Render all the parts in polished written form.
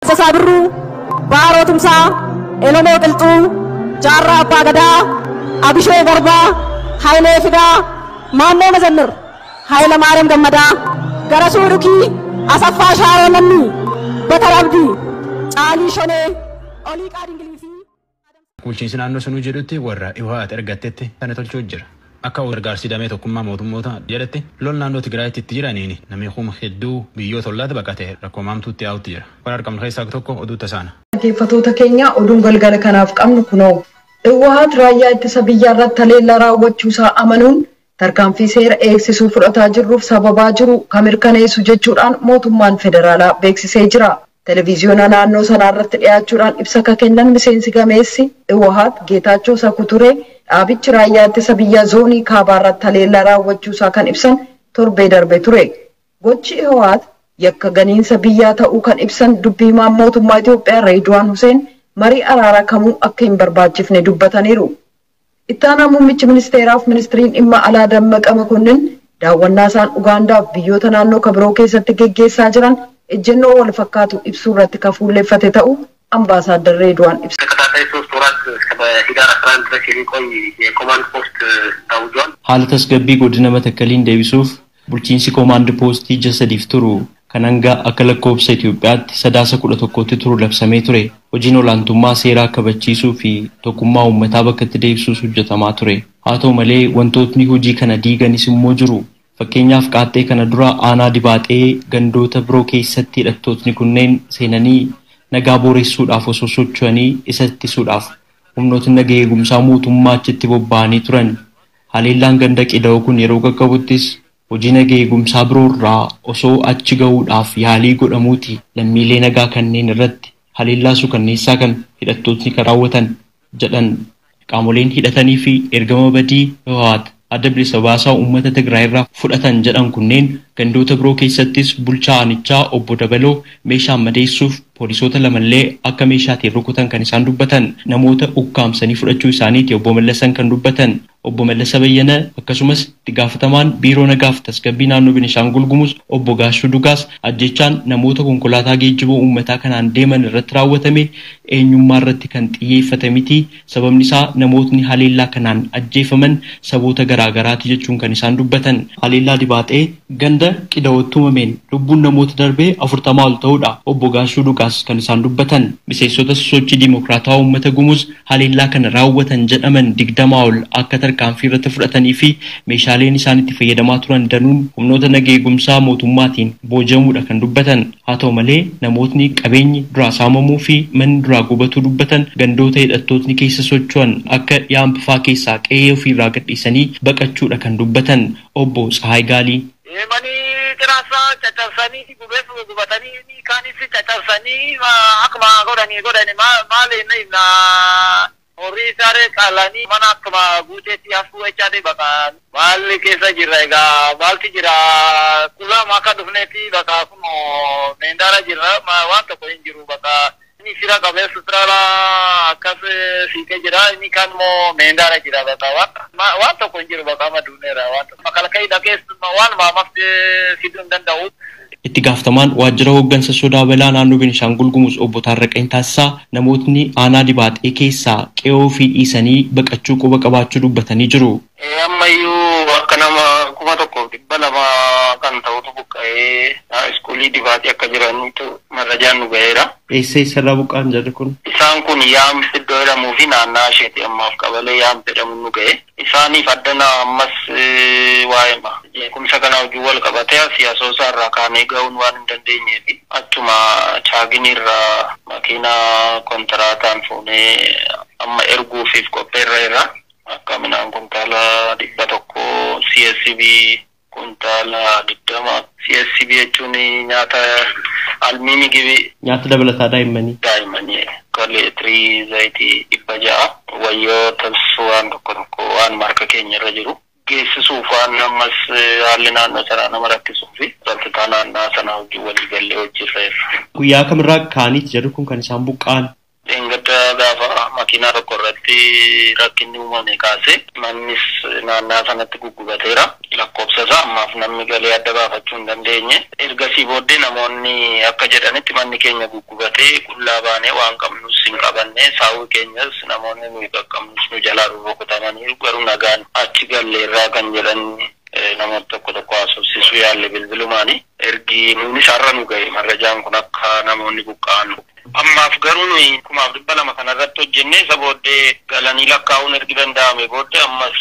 Taaddasaa Birruu, Baaroo Tumsaa, Elemoo Qilxuu, Jaarraa Abbaa Gadaa, Abishee Garbaa, Hayilee Fidaa, Maammoo Mazammir, Hayila Maariyaam Gammadaa, Garasuu Dhukii, Asaffaa Shaaroo Lammii, Batar Abdii, Caalii Shonee, Oliiqaa Dingilii fi Bulchiinsi naannoo sunuu jedhutti warra Hiwaat ergattetti kana tolchuu jira. Akka gargaarsi damee tokkummaa mootummoota jedhetti lol naannoo Tigraayitti itti jiraniin namni kuma hedduu biyyoota ollaatti baqate rakkoo maamtuutti yaa'utti jira. Waan argamnu keessaa tokko oduu tasaana. Dhaggeeffattoota keenya, oduun galgala kanaaf qabnu kunoo. Hiwaat raayyaa ittisa biyyaa irratti haleellaa raawwachuusaa amanuun tarkaanfii seera eegsisuu fudhataa jirruuf sababaa jiru kan mirkaneessu jechuudhaan mootummaan federaalaa beeksisee jira. Televiziyoona naannoo sanaa irratti dhiyaachuudhaan ibsa akka kennan miseensi gameessi Hiwaat Geetaachoo Sakuturee dhaabichi raayyaa ittisa biyyaa zoonii kaabaa irratti haleellaa raawwachuusaa kan ibsan torbee darbe ture. Gochi Hiwaat yakka ganiinsa biyyaa ta'uu kan ibsan dubbii himaan mootummaa Itoophiyaa Reedwaan Huseen marii araaraa kamuu akka hin barbaachifne dubbataniiru. Ittaanaa muummichi ministeeraaf ministiriin dhimma alaa Dammaqa Makonnin daawwannaa isaan Ugaandaaf biyyoota naannoo kabiroo keessatti geggeessaa jiran ejjennoo wal fakkaatu ibsuu irratti kan fuulleffate ta'uu ambaasaaddar Reedwaan ibsa. ተከታታይ 3 ወራት እስከ ህዳር 11 ድረስ የሚቆይ የኮማንድ ፖስት ታውጇል። Haala tasgabbii godina Matakkaliin deebisuuf bulchiinsi koomaand poostii ji'a 3f turu kan hanga akka lakkoofsa Itoophiyaatti Sadaasa 11tti turu labsamee ture. Hojiin olaantummaa seeraa kabachiisuu fi tokkummaa uummataa bakkatti deebisuus hojjetamaa ture. Haa ta'u malee, wantootni hojii kana diiganis immoo jiru. Fakkeenyaaf, qaaxxee kana dura aanaa Dibaaxee gandoota biroo keessatti hidhattootni kunneen seenanii nagaa booressuudhaaf osoo socho'anii isa ittisuudhaaf humnootni nagaa eegumsaa mootummaa achitti bobba'anii turan. Haleellaan ganda Qida'oo kun yeroo qaqqabuttis hojii nagaa eegumsaa biroo irraa osoo achi gahuudhaaf yaalii godhamuuti lammiilee nagaa kanneen irratti haleellaa suukanneessaa kan hidhattootni kan raawwatan jedhan. Qaamoleen hidhatanii fi ergama badii Hiwaat Adda Bilisa Baasaa Uummata Tigraay irraa fudhatan jedhan kunneen gandoota biroo keessattis bulchaa aanichaa obbo Dabaloo meeshaan madeessuuf poolisoota lamallee akka meeshaatiin rukutan kan isaan dubbatan, namoota ukkaamsanii fudhachuu isaaniiti obbo Mallasan kan dubbatan. Obbo Mallasa Bayyana akkasumas itti gaafatamaan biiroo nagaaf tasgabbii naannoo Benishaangul Gumuz obbo Gaashuu Dugaas ajjechaan namoota konkolaataa geejjiboo uummataa kanaan deeman irratti raawwatame eenyummaa irratti kan xiyyeeffate miti, sababni isaa namootni haleellaa kanaan ajjeefaman saboota garaagaraati jechuun kan isaan dubbatan. Haleellaa Dibaaxee ganda Qida'ootti uumameen lubbuun namoota darbee 40 ol ta'uudha obbo Gaashuu Dugaas kan isaan dubbatan. Miseensota sochii Dimokiraatawaa Uummata Gumuz haleellaa kana raawwatan jedhaman 20 ol akka tarkaanfii irratti fudhatanii fi meeshaaleen isaan itti fayyadamaa turan danuun humnoota nagaa eegumsaa mootummaatiin booji'amuudha kan dubbatan. Haa ta'u malee, namootni qabeenyi duraa saamamuu fi manni duraa gubatuu dubbatan gandoota hidhattootni keessa socho'an akka Yaampifaa keessaa qe'ee ofiirraa gadhiisanii baqachuudha kan dubbatan obbo Tsahaay Gaalii. Mani xiraasaa caccabsanii gubeef gubatanii, kaanis caccabsanii akkuma godhanii godhani maal inni horii isaaree qalanii mana akkuma guuteetti hafuu jechaate. Baqa maalli keessa jirra egaa, maalti jira? Qullaama akka dhufneetti baqa kun meendaara jirra, waan tokko hin jiru. Baqa inni fira qabeessu fira akkas fiigee jira, inni kaan immoo meendaara jira. Baqa waan tokko hin jiru, baqa amma duuneera. Waan tokko makalakayii dhaqees waan maamaf fiduu hin danda'u. Itti gaafatamaan waajjira hooggansa sodaa balaa naannoo Benishaangul Gumuz obbo Taarraqany Taasisaa namootni aanaa Dibaaxee keessaa qe'oo fi dhiisanii baqachuu quba qabaachuu dubbatanii jiru. Ammayyuu akka nama 1200 kan ta'utu buqqa'ee iskuulii Dibaaxee akka jiranitu marrajaan nu ga'eera. Eessa eessarraa buqqa'an jarri kun? Isaan kun Yaam iddoo jedhamuu fi naannaa isheeti, ammaaf qabalee Yaam jedhamu nu ga'e. Isaaniif addana ammas waa'eema jeequmsa kana hojii wal qabatee siyaasoosaa irraa kaanee ga'uun waan hin dandeenyeefi achuma chaagini irraa makiinaa kontiraataan fuunee amma erguufiif qopheerra irra akka midhaan kuntaala 100, CSB kuntaala 20, CSB jechuun nyaata almii gibi. Nyaata dabalataa daa'immanii. Daa'immanii akka leetirii zayitii 600, wayyoo tabsu, waan tokko tokko waan marka keenya irra jiru geessisuuf waan ammas haalli naannoo sanaa nama rakkisuu fi wantoota naannaa sanaa hojii walii gallee hojii irra jirra. Guyyaa kamirraa ka'aniiti jarri kun kan isaan buqqa'an? Dheengadda gaafa Makiinaa tokko irratti rakkinni uumame kaase mannis naannaa sanatti guggubateera. Lakkoofsa isaa ammaaf namni galee adda baafachuu hin dandeenye. Ergasii booddee namoonni akka jedhanitti manni keenya guggubatee qullaa baanee waan qabnus hin qabanne, saawwi keenyas namoonni nuyi qaqqabnus nu jalaa rukutamanii, garuu nagaan achi galleerraa kan jedhan namoota tokko tokko haasofsiisuu yaalle bilbilumaani. Ergi nuunis har'a nu ga'e marrajaan kun akka namoonni buqqa'an. Ammaaf garuu nuyi 2,200 kanarratti hojjennee, isa booddee galanii lakkaa'uun ergi danda'ame booddee ammas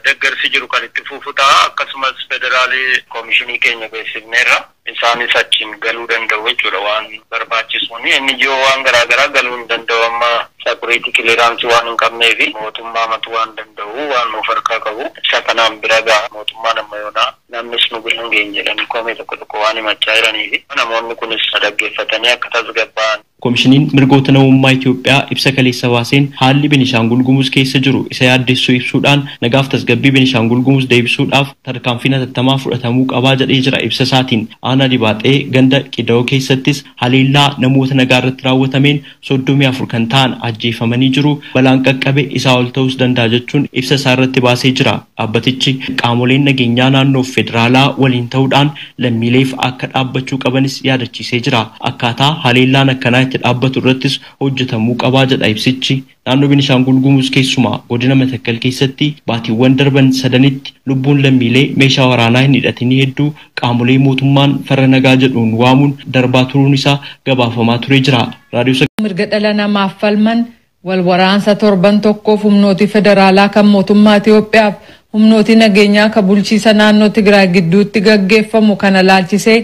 deeggarsi jiru kan itti fufu ta'a. Akkasumas federaalii koomishinii keenya beeksifneerra. Isaanis achiin galuu danda'u jechuudha waan barbaachisuun. Inni ji'oo waan garaagaraa galuu hin danda'u, amma security clearance waan hin qabneefi mootummaa matu waan danda'u waan nuuf harkaa qabu. Isa kanaan bira ga'a mootummaan amma yoonaa namnis nu bira hin geenye jedhanii komee tokko tokko waan himachaa jiraniifi namoonni kunis dhaggeeffatanii akka tasgabba'an. Koomishiniin mirgoota namummaa Itoophiyaa ibsa kaleessa baaseen haalli Benishaangul Gumuz keessa jiru isa yaaddessuu ibsuudhaan, nagaaf tasgabbii Benishaangul Gumuz deebisuudhaaf tarkaanfiin hatattamaa fudhatamuu qabaa jedhee jira ibsa isaatiin. Aanaa Dibaaxee ganda Qida'oo keessattis haleellaa namoota nagaa irratti raawwatameen 34 kan ta'an ajjeefamanii jiru. Balaan qaqqabe isaa ol ta'uus danda'a jechuun ibsa isaa irratti baasee jira. Dhaabbatichi qaamoleen nageenyaa naannoof federaalaa waliin ta'uudhaan lammiileef akka dhaabbachuu qabanis yaadachiisee jira. Akkaataa haleellaan akkanaa itti dhaabbatu irrattis hojjetamuu qabaa jedha ibsichi. Naannoo Benishaangul Gumuz keessumaa godina Matakkal keessatti baatiiwwan darban sadanitti lubbuun lammiilee meeshaa waraanaa hin hidhatinii hedduu qaamolee mootummaan farra nagaa jedhuun waamuun darbaa turuun isaa gabaafamaa turee jira. Raadiyoo Mirga dhala namaaf falman wal waraansa torban tokkoof humnooti federaalaa kan mootummaa Itoophiyaaf humnooti nageenyaa kan bulchiisa naannoo Tigraay gidduutti gaggeeffamu kana laalchisee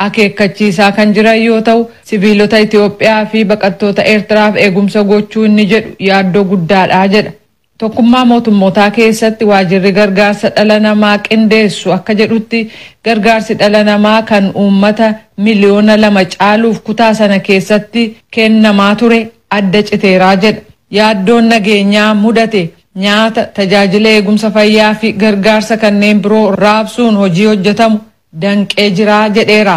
akeekkachiisaa kan jiran yoo ta'u, siviilota Itoophiyaa fi baqattoota Eertiraaf eegumsa gochuu inni jedhu yaaddoo guddaadha jedha. Tokkummaa mootummootaa keessatti waajirri gargaarsa dhala namaa qindeessu akka jedhutti, gargaarsi dhala namaa kan uummata 2 miliyoona caaluuf kutaa sana keessatti kennamaa ture adda citeeraa jedha. Yaaddoon nageenyaa mudate nyaata, tajaajila eegumsa fayyaa fi gargaarsa kanneen biroo raabsuun hojii hojjetamu danqee jiraa jedheera.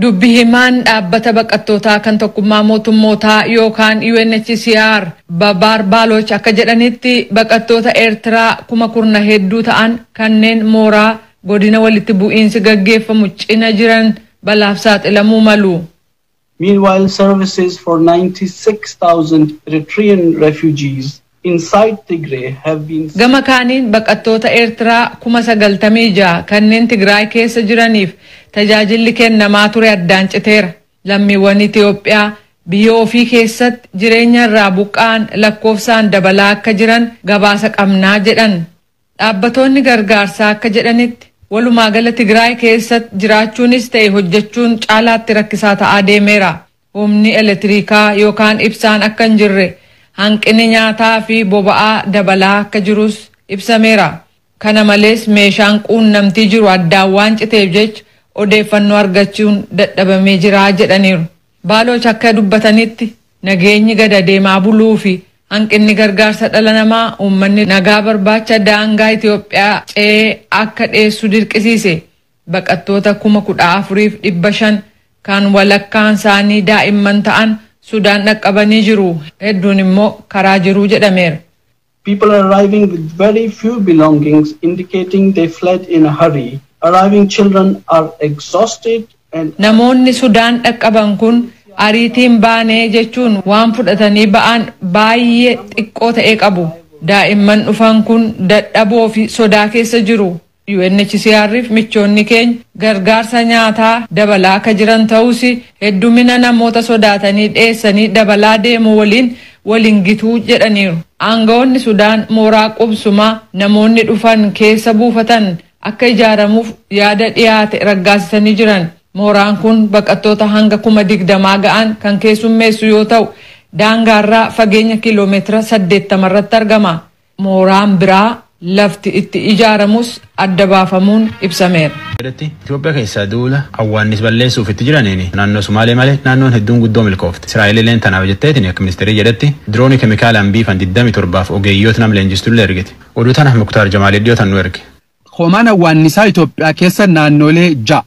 Dubbi himaan dhaabbata baqattootaa kan tokkummaa mootummootaa yookaan UNHCR Babaar Baaloch akka jedhanitti, baqattoota Eertiraa kuma kurna hedduu ta'an kanneen mooraa godina walitti bu'iinsi gaggeeffamu cina jiran balaaf saaxilamuu malu. Meanwhile, services for 96,000 Eritrean refugees inside Tigray have been Gama kaaniin baqattoota Eertiraa 96,000 kanneen Tigraay keessa jiraniif tajaajilli kennamaa ture addaan citeera. Lammiiwwan Itoophiyaa biyya ofii keessatti jireenya irraa buqqa'an lakkoofsaan dabalaa akka jiran gabaasa qabnaa jedhan. Dhaabbatoonni gargaarsaa akka jedhanitti, walumaa gala Tigraay keessatti jiraachuunis ta'e hojjechuun caalaatti rakkisaa ta'aa deemeera. Humni elektirikaa yookaan ibsaan akka hin jirre, hanqinni nyaataa fi boba'aa dabalaa akka jirus ibsameera. Kana malees meeshaan quunnamtii jiru addaan waan citeef jecha odeeffannoo argachuun dadhabamee jira jedhaniiru. Baaloch akka dubbatanitti, nageenyi gad adeemaa buluu fi hanqinni gargaarsa dhala namaa uummanni nagaa barbaacha daangaa Itoophiyaa ce'ee akka dheessu dirqisiise. Baqattoota 14,500 kan walakkaan isaanii daa'imman ta'an Sudaan dhaqqabanii jiru. Hedduun immoo karaa jiruu jedhameera. People are arriving with very few belongings, indicating they fled in a hurry. Arriving children are exhausted and Namoonni Sudaan dhaqqaban kun ariitiin baanee jechuun waan fudhatanii ba'an baay'ee xiqqoo ta'e qabu. Daa'imman dhufan kun dadhaboo fi sodaa keessa jiru. UNHCR fi michoonni keenya gargaarsa nyaataa dabalaa akka jiran ta'us, heddumina namoota sodaatanii dheessanii dabalaa deemu waliin waliin gituu jedhaniiru. Aangawoonni Sudaan mooraa qubsumaa namoonni dhufan keessa buufatan akka ijaaramuuf yaada dhiyaate raggaasisanii jiran. Mooraan kun baqattoota hanga 20,000 ga'an kan keessummeessu yoo ta'u, daangaarraa fageenya kiiloomeetira 80 irratti argama. Mooraan biraa lafti itti ijaaramus adda baafamuun ibsameera. Itoophiyaa keessaa duula awwaannis balleessuuf itti jiraniin naannoo Sumaalee malee naannoon hedduun guddoo milkoofte. Israa'el tanaaf jetteetiin akka ministeerii jedhetti diroonii keemikaalaan biifan 27 ogeeyyoota nam leenjistullee ergite. Oduu tana Muktaar Jamaal iddoo tan nu erge. Hoomaan awwaannisaa Itoophiyaa keessa naannolee ja'a,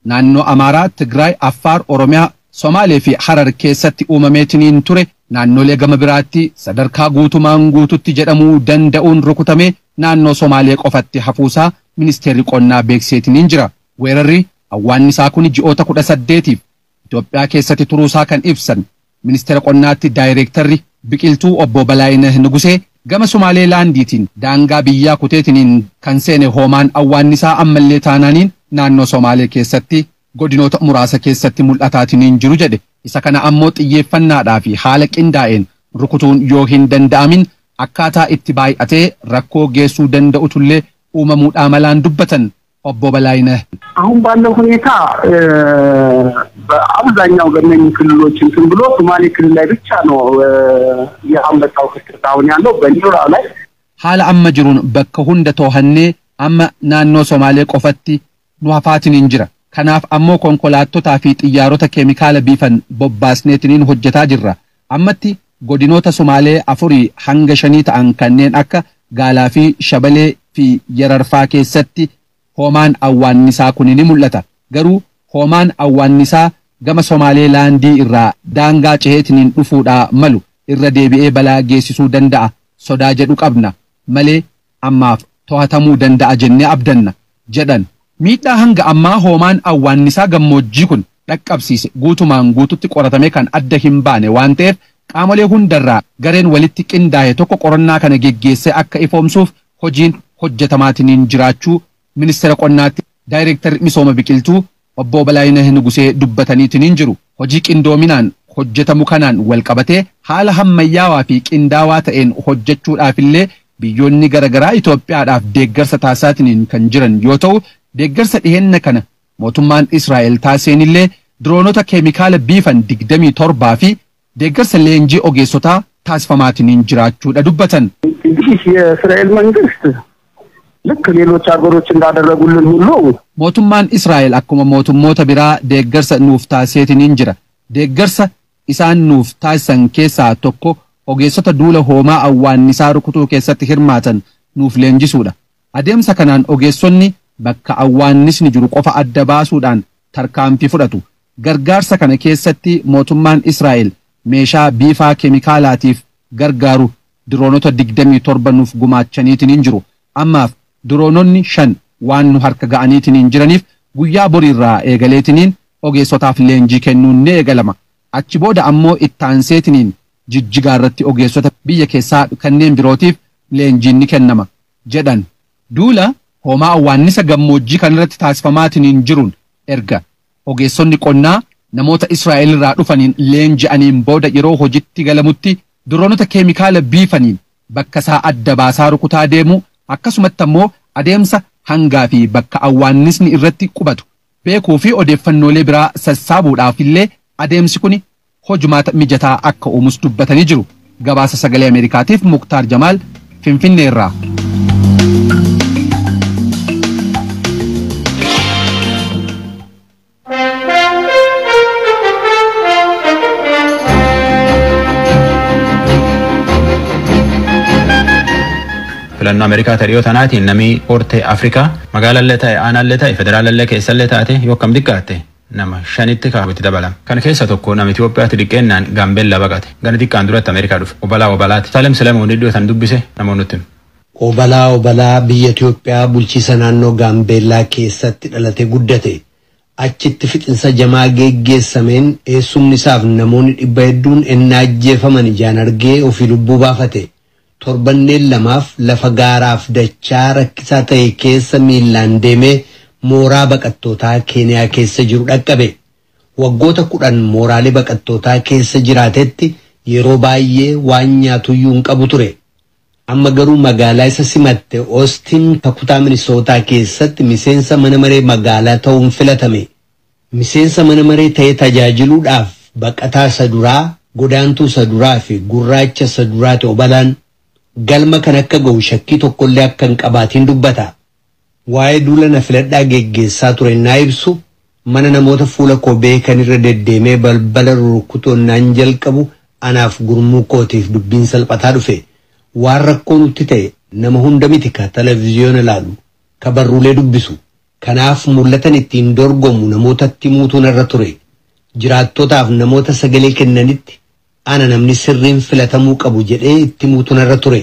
naannoo Amaaraa, Tigraay, Affaar, Oromiyaa, Somaalee fi Harar keessatti uumameetiniin ture naannolee gama biraatti sadarkaa guutumaan guututti jedhamuu danda'uun rukutamee naannoo Somaalee qofatti hafuusaa ministeerri qonnaa beekseetiniin jira. Weerarri awwaannisaa kun ji'oota 18f Itoophiyaa keessatti turuusaa kan ibsan ministeera qonnaatti daayireektarri biqiltuu obbo Balaayinah Nugusee gama Somaalee laandiitiin daangaa biyyaa kuteetiniin kan seene hoomaan awwaannisaa ammallee taanaaniin naannoo Somaalee keessatti godinoota muraasa keessatti mul'ataatiniin jiru jedhe. Isa kana ammoo xiyyeeffannaadhaa fi haala qindaa'een rukutuun yoo hin danda'amin akkaataa itti baay'atee rakkoo geessuu danda'utullee uumamuudhaa malaan dubbatan obbo Balaayinah. አሁን ባለው ሁኔታ በአብዛኛው በእነኚህ ክልሎች እንትን ብሎ ሶማሌ ክልል ላይ ብቻ ነው የአንበጣው ክስተት አሁን ያለው በኒውራ ላይ haala amma jiruun bakka hunda toohannee amma naannoo Somaalee qofatti nu hafaatiniin jira. Kanaaf ammoo konkolaattotaa fi xiyyaarota keemikaala biifan bobbaasneetiniin hojjetaa jirra. Ammatti godinoota Somaalee 4 hanga 5 ta'an kanneen akka Gaalaa fi Shabalee fi Yararfaa keessatti hoomaan awwaannisaa kun ni mul'ata. Garuu hoomaan awwaannisaa gama Somaalee laandii irraa daangaa ceheetiniin dhufuudhaa malu irra deebi'ee balaa geessisuu danda'a sodaa jedhu qabna malee ammaaf to'atamuu danda'a jennee abdanna jedhan. Miidhaa hanga ammaa hoomaan awwaannisaa gammoojjii kun dhaqqabsiise guutumaan guututti qoratamee kan adda hin baane waan ta'eef qaamolee hundarraa gareen walitti qindaa'e tokko qorannaa kana geggeessee akka ifoomsuuf hojiin hojjetamaatiniin jiraachuu ministeera qonnaatti daayireektarri misooma biqiltuu obbo Balaayinah Nugusee dubbataniitiniin jiru. Hojii qindoominaan hojjetamu kanaan wal qabatee haala hammayyaawaa fi qindaawaa ta'een hojjechuudhaafillee biyyoonni garaagaraa Itoophiyaadhaaf deeggarsa taasisaatiniin kan jiran yoo ta'u deeggarsa dhiheenna kana mootummaan Israa'el taasiseenillee diroonota keemikaala biifan 27 fi deeggarsa leenjii ogeessotaa taasifamaatiniin jiraachuudha dubbatan. እንግዲህ የእስራኤል መንግስት ልክ ሌሎች ሀገሮች እንዳደረጉልን ሁሉ mootummaan Israa'el akkuma mootummoota biraa deeggarsa nuuf taasiseetiniin jira. Deeggarsa isaan nuuf taasisan keessaa tokko ogeessota duula hoomaa awwaannisaa rukutuu keessatti hirmaatan nuuf leenjisuudha. Adeemsa kanaan ogeessonni bakka awwaannisni jiru qofa adda baasuudhaan tarkaanfii fudhatu. Gargaarsa kana keessatti mootummaan Israa'el meeshaa biifaa keemikaalaatiif gargaaru diroonota 27 nuuf gumaachaniitiniin jiru. Ammaaf diroononni 5 waan nu harka ga'aniitiniin jiraniif guyyaa boriirraa eegaleetiniin ogeessotaaf leenjii kennuun ni eegalama. Achi booda ammoo ittaanseetiniin jijjigaa irratti ogeessota biyya keessaa kanneen birootiif leenjiin ni kennama jedhan. Duula hoomaa awwaannisa gammoojjii kanarratti taasifamaatiniin jiruun erga ogeessonni qonnaa namoota Israa'el irraa dhufaniin leenji'aniin booda yeroo hojitti galamutti diroonota keemikaala biifaniin bakka isaa adda baasaa rukutaa deemu akkasumatti ammoo adeemsa hangaa fi bakka awwaannisni irratti qubatu beekuu fi odeeffannoolee biraa sassaabuudhaaf illee adeemsi kun hojumaata mijataa akka uumus dubbatanii jiru. Gabaasa sagalee Ameerikaatiif Muktaar Jamaal Finfinnee irraa. Filannoo Ameerikaa ta'e dhiyoo tanaatiin namni hortee Afrikaa magaalallee ta'e aanallee ta'e federaalallee keessallee taate yoo akkam xiqqaatte nama 5tti kaa'utti dabalama. Kana keessa tokko nama Itoophiyaatti xiqqeennaan Gaambeellaa baqate. Gana xiqqaan duratti Ameerikaa dhufe. Obalaa obalaati. Saalem Selemoon iddoo tan dubbise namoonni nutti. Obalaa obalaa biyya Itoophiyaa bulchiisa naannoo Gaambeellaa keessatti dhalatee guddate. Achitti fixinsa jamaa geggeessameen eessumni isaaf namoonni 100 hedduun ennaa ajjeefaman ijaan argee ofii lubbuu baafate. Torbanneen 2 lafa gaaraaf dachaa rakkisaa ta'e keessa miillaan deemee mooraa baqattootaa Keeniyaa keessa jiru dhaqqabe. Waggoota 10 mooraalee baqattootaa keessa jiraatetti yeroo baay'ee waan nyaatuyyuu hin qabu ture. Amma garuu magaalaa isa simatte Oostin kutaa Minisootaa keessatti miseensa mana maree magaalaa ta'uun filatame. Miseensa mana maree ta'ee tajaajiluudhaaf baqataa isa duraa, godaantuu isa duraa fi gurraacha isa duraa ta'e obalaan galma kan akka ga'u shakkii tokkollee akka hin qabaatiin dubbata. Waa'ee duula na filadhaa geggeessaa ture naa ibsu mana namoota fuula koo beekan irra deddeemee balbala rurrukutuun naan jalqabu anaaf gurmuu kootiif dubbiin salphataa dhufe. Waan rakkoo nutti ta'e nama hunda miti ka televiziyoona ilaalu, ka barruulee dubbisu. Kanaaf mul'atan ittiin dorgomu namootatti himuutu narra ture. Jiraattotaaf namoota sagalee kennanitti ana namni sirriin filatamuu qabu jedhee itti himuutu narra ture.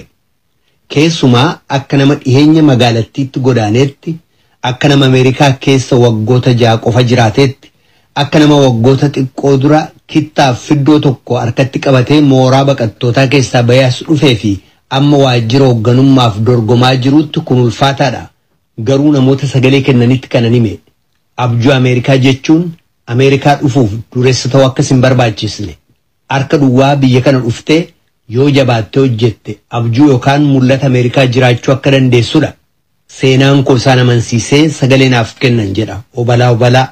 Keessumaa akka nama dhiheenya magaalattiitti godaaneetti, akka nama Ameerikaa keessa waggoota 6 qofa jiraateetti, akka nama waggoota xiqqoo dura kittaaf fiddoo tokko harkatti qabatee mooraa baqattootaa keessaa bahee as dhufee fi amma waajjira hoogganummaaf dorgomaa jirutti kun ulfaataadha. Garuu namoota sagalee kennanitti kanan hime. Abjuu Ameerikaa jechuun Ameerikaa dhufuuf dureessa ta'uu akkas hin barbaachisne. Harka duwwaa biyya kana dhuftee yoo jabaattee hojjette abjuu yookaan mul'ata Ameerikaa jiraachuu akka dandeessudha. Seenaan koo isaan amansiisee sagalee naaf kennan jedha Obalaa Obalaa.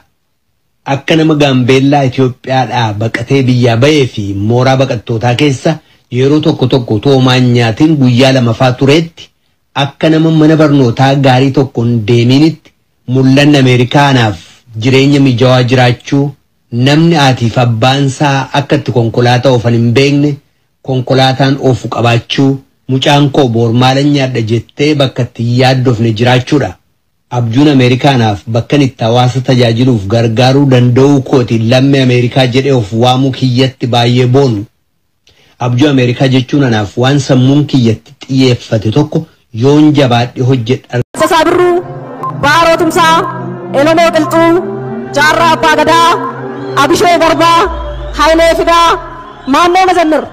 Akka nama Gaambeellaa Itoophiyaadhaa baqatee biyyaa bahee fi mooraa baqattootaa keessa yeroo tokko tokko otoo homaa hin nyaatin guyyaa lamafaa tureetti, akka nama mana barnootaa gaarii tokko hin deeminitti, mul'anni Ameerikaa anaaf jireenya mijawaa jiraachuu, namni haatiif abbaan isaa akka itti konkolaataa oofan hin beekne konkolaataan oofu qabaachuu, mucaan koo boor maalan nyaadha jettee bakka itti hin yaaddofne jiraachuudha. Abjuun Ameerikaa anaaf bakkan itti hawaasa tajaajiluuf gargaaruu danda'uu kootiin lammii Ameerikaa jedhee of waamuu kiyyatti baay'ee boonu. Abjuu Ameerikaa jechuun anaaf waan sammuun kiyyatti xiyyeeffate tokko yoon jabaadhe hojjedhe Taaddasaa Birruu, Baaroo Tumsaa, Elemoo Qilxuu, Jaarraa Abbaa Gadaa, Abishee Garbaa, Hayilee Fidaa, Maammoo Mazammir,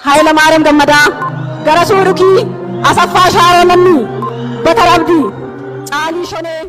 Hayila Maariyaam Gammadaa, Garasuu Dhukii, Asaffaa Shaaroo Lammii, Batar Abdii, Caalii Shonee.